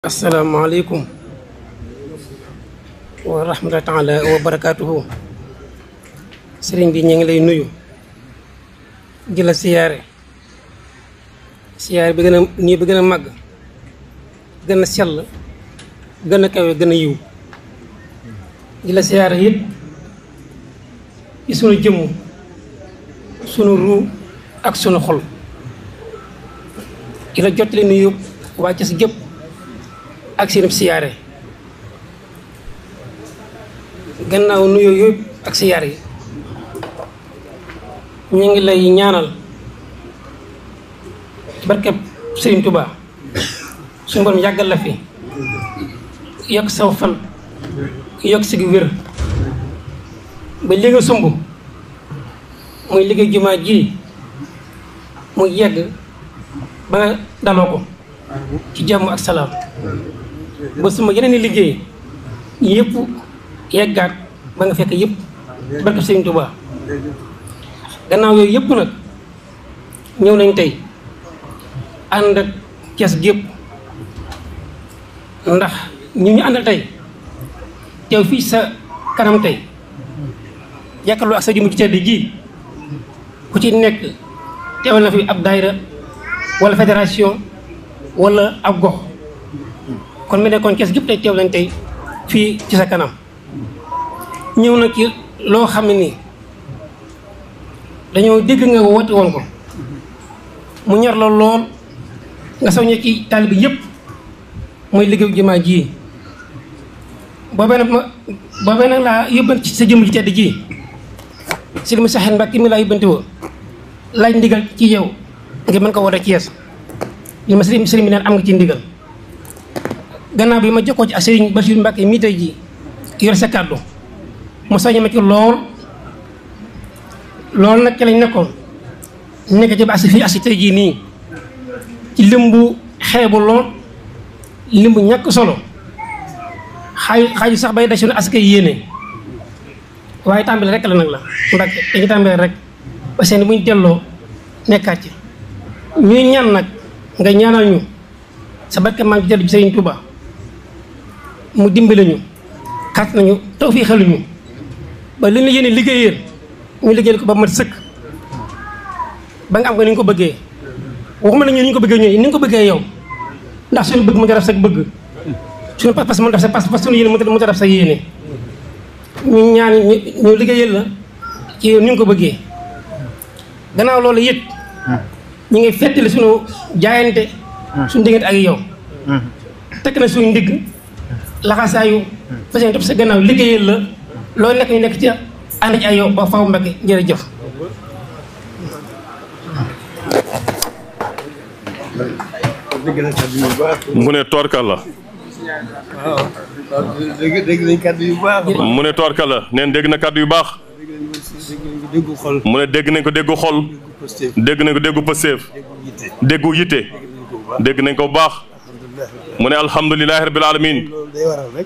asalaamaaleykum wa rahmatullahi taala wa barakaatuhu. sëriñ bi ñu ngi lay nuyu di la siyaare bi gën a nii bi gën a màgg gën a sell gën a kawe gën a yiw di la siyaare it ci sunu jëmm sunu ruu ak sunu xol di la jottali nuyu waa Cees gépp ak seen siyaare gannaaw nuyoo yooyu ak siyaare yi ñu ngi lay ñaanal barkeb Sëriñ Tuubaa suñu borom yàggal la fi yokk saw fan yokk si gi wér ba li nga sumb muy liggéey jumaa ji muy yegg ba nga daloo ko ci jàmm ak salaam ba suma yeneen i liggéey yëpp yeggaat ba nga fekk yëpp barkeb Sëriñ Tuubaa gannaaw yooyu yëpp nag ñëw nañ tey ànd ak Cees gépp ndax ñu àndal tey teew fii sa kanam tey jàkkaarloo ak sa jëmm ci tedd ji ku ci nekk teewal na fi ab daayira wala fédération wala ab gox kon mu nekkoon Cees gépp tey teew nañ tey fii ci sa kanam ñëw na ci loo xam ne nii dañoo dégg nga woote woon ko mu ñor la lool nga soññee ci taalibe bi yëpp mooy liggéeyu jumaa ji boobee nag laa yóbbante ci sa jëmm ji tedd ji Sëriñ Saxeen Mbàkke mi laa yóbbante woo laaj ndigal ci yow ngir mën ko woote Cees li ma sëriñ bi neen am nga ci ndigal gannaaw bi ma jokkoo ci ak Sëriñ Basiru Mbàkke mii tey ji yor sa kàddu mu soññee ma ci loolu nag ci lañ nekkoon nekk ci ba asi fii asi tey jii nii ci limbu xeebu lool limbu ñàkk solo xaaju sax bay da suñu askay yéene waaye tàmbali rek la nag la ndax dañu tàmbali rek parce que buñ delloo nekkaat ci ñuy ñaan nag nga ñaanal ñu sa barke maam ci tedd bi Sëriñ Tuubaa mu dimbali ñu kat nañu taw fii xeluñu ba li ñu yéene liggéeyal ñu liggéeyal ko ba mat sëkk ba nga am ko ni ñu ko bëggee waxuma la ñu ni ñu ko bëggee ñooy ni ñu ko bëggee yow ndax suñu bëgg mu def sa bëgg suñu pas-pas mu def sa pas-pas suñu yéene mu def sa yéene ñu ñaan ñu liggéeyal la ci yow ni ñu ko bëggee gannaaw loolu it ñu ngi fettali suñu jaayante suñu diggante ak yow tekk na suñu ndigg laxasaayu fas yéene topp sa gannaaw liggéeyal la loolu nekk ñu nekk ci ànd ci ay yow ba faw Mbàkke jërëjëf mu ne toorkal la dégg nañ kàddu yu baax mu ne toorkal la neen dégg na kàddu yu baax mu ne dégg nañ ko déggu xol dégg nañ ko déggu pësteef déggu yitte dégg nañ ko bu baax mu ne alhamdulilahi rabbil alamin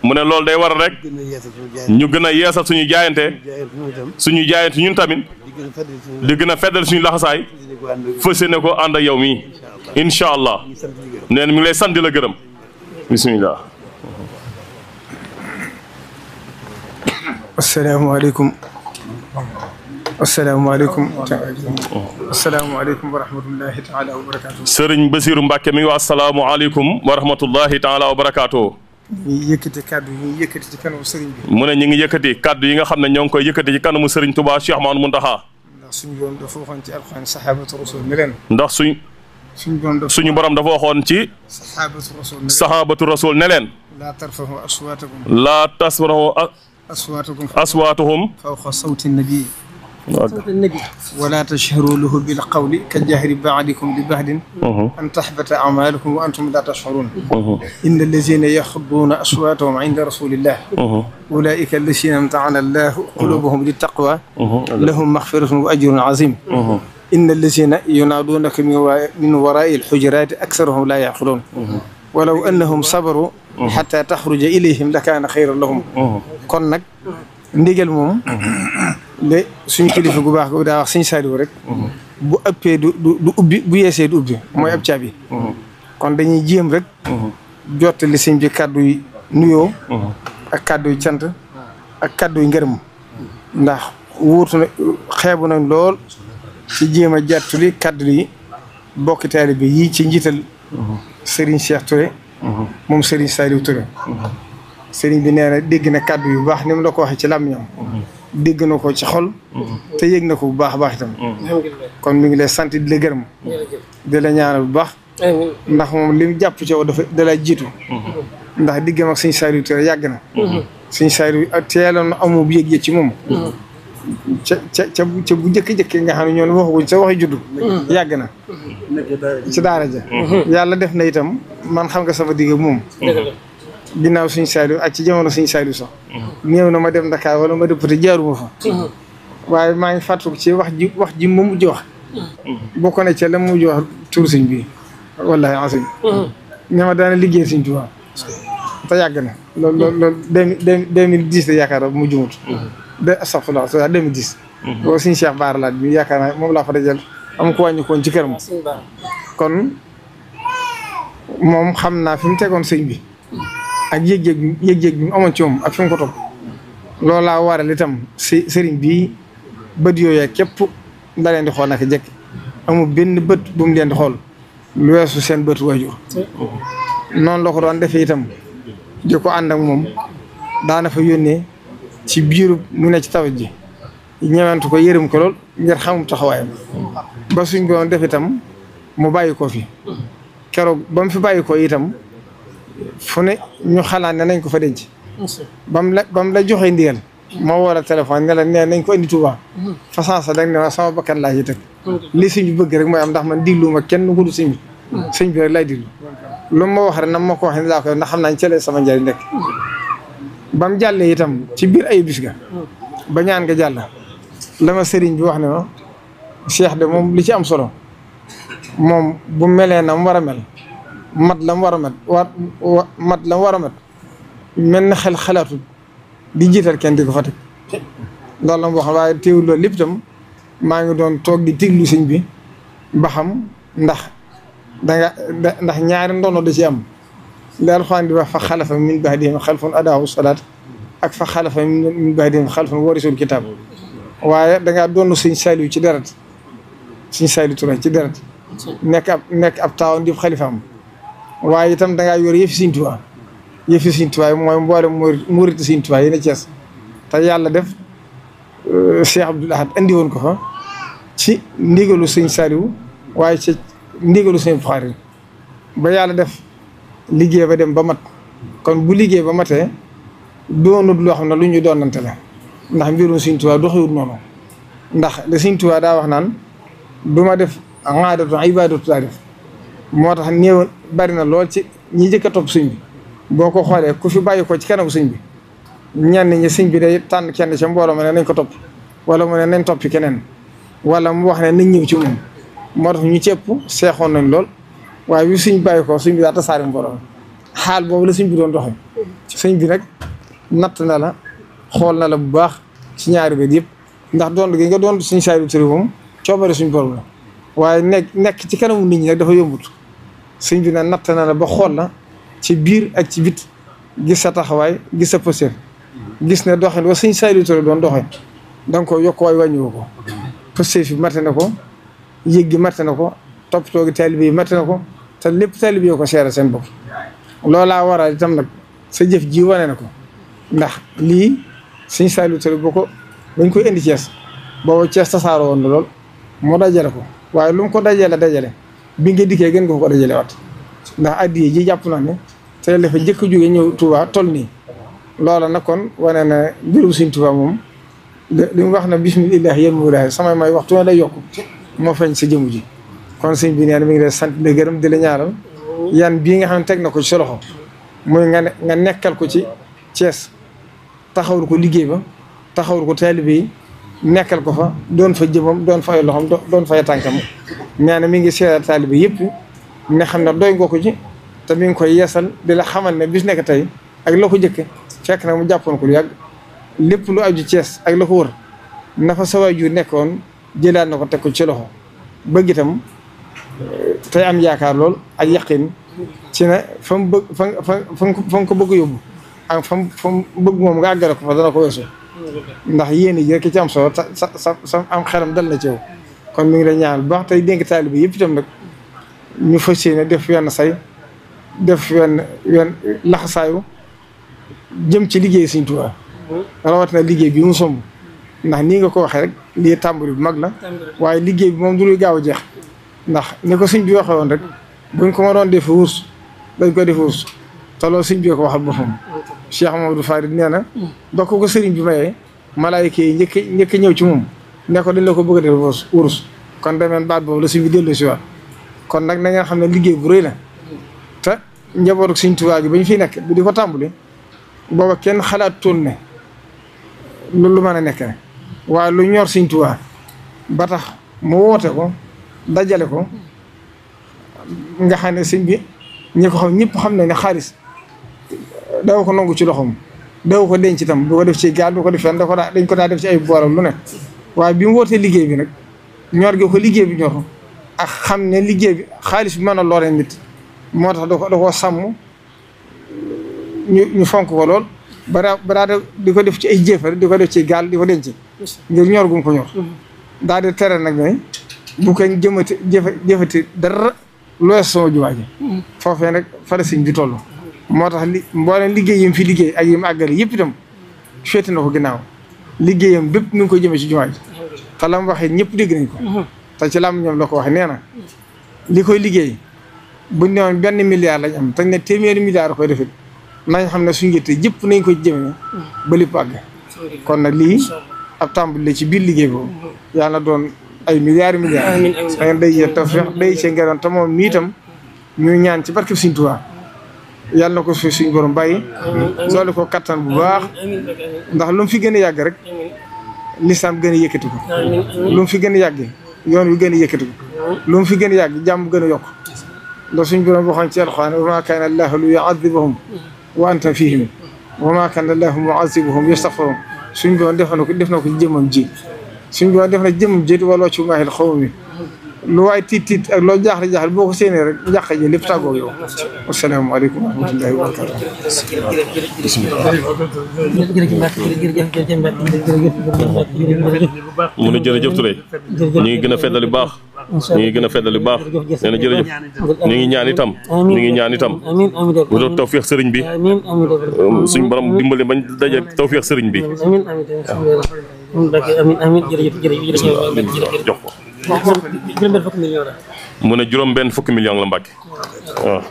mu ne loolu day waral rek ñu gën a yeesal suñu jaayante ñun tamit di gën a feddal suñu laxasaay fas yéene ko ànd ak yow mii incha allah nee na mi ngi lay sant di la gërëm bismillah. asalaamaaleykum wa rahmatullahi taala wa barakaatu. Sëriñ Basiru Mbàkke mi ngi wax asalaamualeykum wa rahmatullahi taala wa barakaatu. ñu yëkkati kàddu yi ñu yëkkati ci kanamu sëriñ bi. mu ne ñu ngi yëkkati kàddu yi nga xam ne ñoo ngi koy yëkkati ci kanamu sëriñ Tuubaa Cheikh Mahamadou Muntaxa. ndax suñu borom dafa waxoon ci alxuraan saxaabatu rasul ne leen. ndax suñu borom dafa waxoon ci. saxaabatu rasul ne leen. laa tarfahu aswaatuhum fawqa sawti nabi wala tashharu lahu bil qawli ka jahri ba'dikum li ba'din an tahbata a'malukum wa antum la tash'urun inna allazina yaxudduna aswatahum inda rasulillah ulaika allazina imtahana allahu qulubahum littaqwa lahum maghfiratun wa ajrun azim inna allazina yunaadunaka min wara'i alhujurati aktharuhum la yaqilun walaw annahum sabaru hatta taxruja ilayhim lakaana xayran lahum kon nag ndigal moom le suñu kilifa gu baax gu daa wax suñu saaliwu rek bu ëppee du ubbi bu yeesee du ubbi mooy ab caabi kon dañuy jéem rek jottali sëñ bi kàddu yi nuyoo ak kàddu yi cant ak kàddu yi ngërëm ndax wuutu na xeebu nañ lool ci jéem a jàttali kàddu yi bokki taalibe yi ci njiital Serigne Cheikh Touré moom Serigne Saliou Touré Serigne bi nee na dégg na kàddu yu baax ni mu la ko waxee ci làmmiñam dégg na ko ci xol te yëg na ko bu baax a baax itam kon mi ngi lay sant di la gërëm di la ñaanal bu baax ndax moom li mu jàpp ci yow dafa da la jiitu ndax diggam ak Serigne Saliou Touré yàgg na Serigne Saliou ak teeloon na amu bu yëg-yëg ci moom ca bu jëkk-jëkk nga xam ne ñoom waxaguñ sa waxi juddu yàgg na ci daara ja yàlla def na itam man xam nga sama digg moom ginnaaw Serigne Saliou ak ci jamono Serigne Saliou sax néew na ma dem Dakar wala ma dëpp te jaaruma fa waaye maa ngi fàttaliku ci wax ji mu mujj wax bokk na ca la mu mujj wax tur sëñ bi wallahi asim ña ma daana liggéey Serigne Touba te yàgg na loolu 2010 la yaakaar bu mu jumut astafurlah 2010 boobu Serigne Cheikh Bara Laat bi yaakaar naa moom laa fa dajal am ko wàññi koon ci këram kon moom xam naa fi mu tegoon sëñ bi ak yëg-yëg bi mu amoon ci moom ak fi mu ko topp loolaa waral itam sëriñ bii bët yooyu képp da leen di xool naka jekk amul benn bët bu mu leen di xool lu weesu seen bët waajur noonu la ko doon defee itam di ko ànd ak moom daana fa yónnee ci biiru mu ne ci tawat ji ñewantu ko yërëm ko lool ngir xamum taxawaayam ba suñ ko doon def itam mu bàyyi ko fi keroog ba mu fi bàyyi ko itam fu ne ñu xalaat ne nañ ko fa denc ba mu la joxee ndigal ma woo la téléphone ne la nee nañ ko indi Touba façansa dag ne ma sama bakkan laa ci teg li sëñ bi bëgg rek mooy am ndax man diglu ma kenn ku dul sëñ bi rek lay diglu lu ma wax rek nam ma ko waxee ne laa koy ndax xam naa ci sama njëriñ nekk ba mu jàllee itam ci biir ay bis ga ba ñaan nga jàll la ma sëriñ bi wax ne ma Cheikh de moom li ci am solo moom bu melee na mu war a mel mat la mu war a mat mat la mu war a mat mel na xel xalaatul di jiital kenn di ko fa teg loolu la mu wax waaye teewul loolu lépp itam maa ngi doon toog di tiglu sëñ bi ba xam ndax ndax ñaari ndono da ci am li Alxuraan di wax fa xalafa min ba'dihim xalfun adaa'u salaat ak fa xalafa min ba'dihim xalfun warisul kitaab waaye dangaa doon sëñ Saliou ci deret sëñ Saliou Touré ci deret nekk ab taawam di xalifaam waaye itam dangaa yor yëfi Sëñ Tuubaa yëfi Sëñ Tuubaa mooy mboolem murit Sëñ Tuubaa yi ne Cees te yàlla def Cheikh Abdoul Ahad andi woon ko fa ci ndigalu sëñ Saliou waaye ci ndigalu sëñ Buxaari ba yàlla def liggéey ba dem ba mat kon bu liggéey ba matee doonut loo xam ne lu ñu doonante la ndax mbirum Sëñ Tuubaa doxewut noonu ndax le Sëñ Tuubaa daa wax naan du ma def aadatu ibaadatu laa def moo tax néew bari na lool ci ñi jëkk a topp sëñ bi boo ko xoolee ku fi bàyyi ko ci kanamu sëñ bi ñenn ñi sëñ bi day tànn kenn ca mbooloo ma ne nañ ko topp wala mu ne nañ toppi keneen wala mu wax ne nañ ñëw ci moom moo tax ñu cëpp seexoon nañ lool waaye bi sëñ bàyyi ko sëñ bi daa tasaare mbooloo xaal boobu la sëñ bi doon doxee sëñ bi nag natt na la xool na la bu baax ci ñaari bët yëpp ndax doon gi nga doon Sëñ Saliou Touré moom coobare suñ borom la waaye nekk ci kanamu nit ñi nag dafa yombut sëñ bi nag natt na la ba xool la ci biir ak ci bit gis sa taxawaay gis sa posture gis ne doxin wa Sëñ Saliou Touré doon doxee da nga ko yokk waay wàññiwoo ko posture fi matte na ko yëg gi matte na ko toppatoo gi taalibe yi matte na ko te lépp taalibe yi ko seere seen bopp loolaa waral itam nag sa jëf ji wane na ko ndax lii Sëñ Saliou Touré boo ko dañ koy indi Thiès boobu Thiès tasaaroo woon na lool moo dajale ko waaye lu mu ko dajale bi nga dikkee gën nga ko dajale wat ndax addiye ji jàpp naa ne te dafa jëkk jóge ñëw Touba toll nii loola nag kon wane na mbirum Sëñ Touba moom li mu wax na bismillah yéen mu daay samay may waxtu ne day yokk moo feeñ sa jëmu ji kon sëñ bi nee na mi ngi lay sant di gërëm di la ñaaral yan bii nga xam ne teg na ko ci sa loxo muy nga nekkal ko ci Thiès taxawul ko liggéey ba taxawul ko taalibe yi nekkal ko fa doon fa jëmam doon fay loxam doon fay tànkam nee na mi ngi seeral taalibe yëpp ne xam ne doy nga ko ci te mi ngi koy yeesal di la xamal ne bis nekk tey ak la ko jëkke fekk na mu jàppoon ko lu yàgg lépp lu aju Thiès ak la ko wër na fa sa waajur nekkoon jëlaat na ko teg ko ci loxo bëgg itam tey am yaakaar lool ak yaqin ci ne fa mu bëgg fa nga ko bëgg yóbbu ak fa mu bëgg moom nga àggale ko fa dana ko weesu ndax yéen ji rek ci am solo sa am xelam dal na ci yow kon mi ngi lay ñaanal bu baax tey dénk taalibe yëpp itam nag ñu fas yéene def wenn say def wenn laxasaayu jëm ci liggéey Sëriñ Tuubaa rawatina liggéey bi mu somb ndax nii nga ko waxee rek lii tàmbali bu mag la waaye liggéey bi moom du luy gaaw a jeex ndax ni ko sëñ bi waxee woon rek buñ ko ma doon def wurs dañ ko def wurs te loolu sëñ bi ko waxal boppam Cheikh Mamadou Farid nee na ba ko sëriñ bi mayee malaayika yi njëkk ñëw ci moom ne ko dañ la ko bëgg a def wurs kon demeen baat boobu la sëñ bi dellu si waat kon nag na ngeen xam ne liggéey bu rëy la te njabootu Sëriñ Tuubaa gi ba ñu fiy nekk bi di ko tàmbali booba kenn xalaat toon ne loolu mën a nekk ne waaye lu ñor Sëriñ Tuubaa ba tax mu woote ko dajale ko nga xam ne sëñ bi ñi ko xam ñëpp xam ne ne xaalis daw ko nangu ci loxoom daw ko denc itam du ko def ci gaal du ko def fenn dañ ko daa def ci ay booram lu ne waaye bi mu wootee liggéey bi nag ñor gi ko liggéey bi ñor ak xam ne liggéey bi xaalis bi mën a loree nit moo tax da koo sàmm ñu fonk ko lool ba daa di ko def ci ay jéefar di ko def ci gaal di ko denc ngir ñor gum ko ñor daal di tere nag ne bu ko jëfati dara looy sama jumaa ji foofee nag fara sëñ bi toll moo tax mbooleem liggéey yim fi liggéey ak yim àggale yëpp itam féete na ko ginnaaw liggéeyam bépp mi ngi koy jëmee ci jumaa ji te la mu waxee ñëpp dégg nañ ko te ci lam ñoom la ko waxee nee na li koy liggéey buñ ne woon benn milliard lañ am te ne téeméeri milliard koy defit nañ xam ne suñu yitte jëpp nañ ko jëmee ba lépp àgg kon nag lii ab tàmbali la ci biir liggéey boobu yàlla na doon ay milliards da ngeen day yee tawfeex day see ngeroon te moom mii itam ñu ñaan ci barkeb Sëriñ Tuubaa yàlla na ko fi suñu borom bàyyi soole ko kattan bu baax ndax lu mu fi gën a yàgg rek lislaam gën a yëkkati ko lu mu fi gën a yàgg yoon wi gën a yëkkati ko lu mu fi gën a yàgg jàmm gën a yokk ndax suñu borom waxoon ci alxuraan wa maa kaana allaahu liyu'adhibahum wa anta fihim wa maa kaana allaahu mu'adhibuhum yastaghfiruun suñu borom def na ko ci jëmmam ji suñu borom def na jëmmam ji wala ci maahil xaw mi lu waay tiit ak loo jaaxle boo ko séenee rek njàq ji lépp tàggoog yow asalaamaaleykum wa rahmatullahi wa barakatuh mu ne jërëjëf Touré ñu ngi gën a feddali baax ñu ngi gën a feddali baax nee na jërëjëf ñu ngi ñaan itam bu doon tawfeex sëriñ bi suñ borom dimbali bañ daje tawfeex sëriñ bi jox ko mu ne juróom-benn fukki million la Mbàkke waaw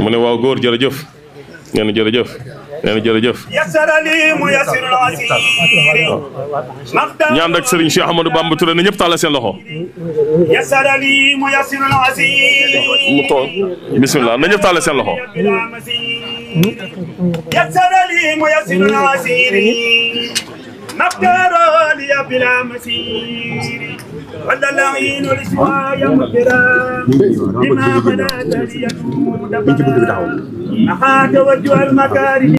mu ne waaw góor jërëjëf nee na jërëjëf ñaan ak Serigne Cheikh Ahmadou Bamba Touré na ñëpp tàllal seen loxo mu toog bismillah na ñëpp tàllal seen loxo مقدار لي بلا مسير ولا العين الاسواء مقدرا بما بدا لي يكون دبرا أخاك وجه المكارم